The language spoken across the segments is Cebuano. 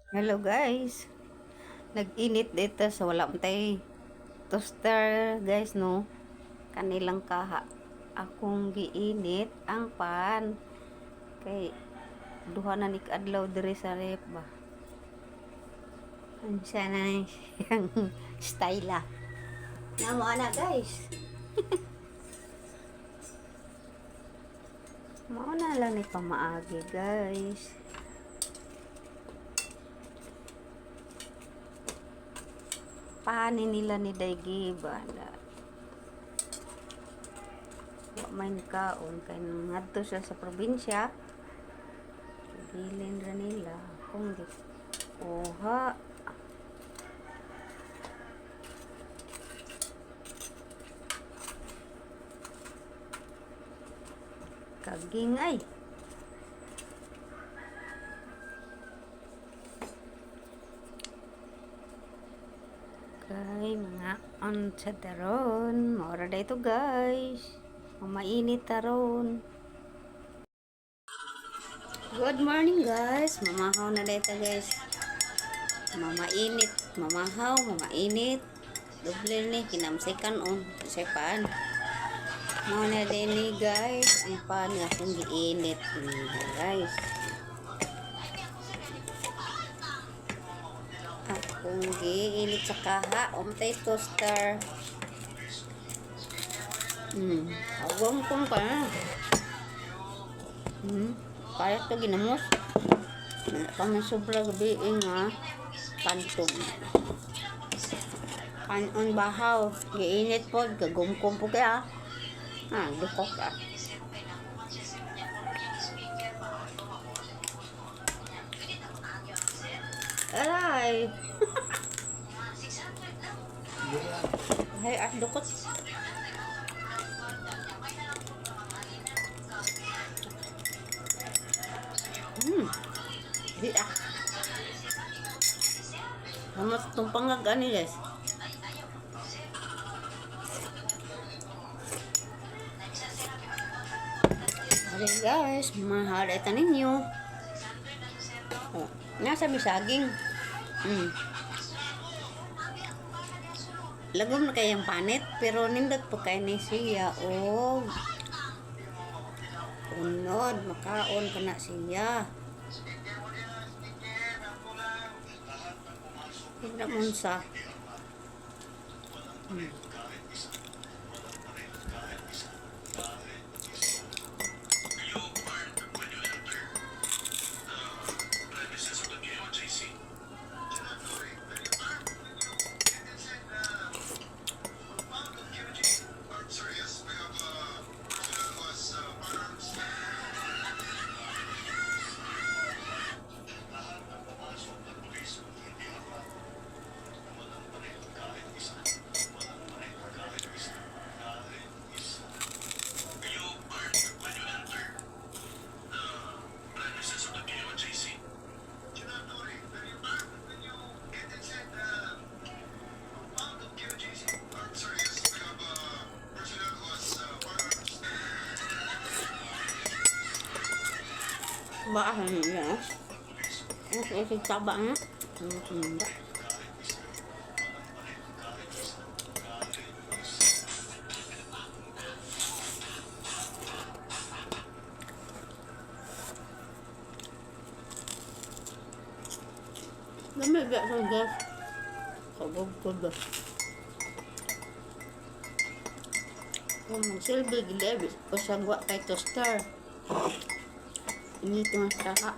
Hello guys. Nag-init dito sa wala man tay toaster, guys, no. Kanilang kaha. Akong giinit ang pan. Kay duha na ni kaadlaw diri sa ref ba. Unsa na ni siyang style ah. Namo ana, guys. Mao na lang ni pamaagi, guys. Paani nila ni Daigi ba na wa may kaon kay ngadto siya sa probinsya. Bilin ra nila kung di kuha. Kaging ay. Kay mga unsa daron, mao ra ito, guys. Mainit taron. Good morning, guys. Mamahaw na dito, guys. Mamainit, mamahaw, mamainit. Doble ni kinamsikan on sa pan. Mao na din ni, guys, ang pan nga akong giinit ni, guys. Akong giinit sa kaha, umtay toaster. Agong kong pa. Kaya to ginamos. Wala pa man sobra gabi eh, nga pantog. Kanon bahaw, giinit pod, kagumkom po kaya. Ah, dukok ah. Aray! Ay, ah, dukot. Di ah. Hamas itong pangag ani, guys. Okay guys, mahal ito ninyo. Oh, nasa may saging. Lagom na kayang panit, pero nindot po kay ni siya og unod, makaon pa na siya. Wala mon sa. Ba, niya. Ang isig taba nga. Dami ba sa gas? Kabog ko ba? Kung magsilbi, gilebis, usagwa kay toaster. Init nga saka.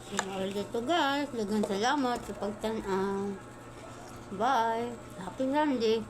So, mao to, guys. Daghang salamat sa pagtan-aw. Bye. Happy Sunday.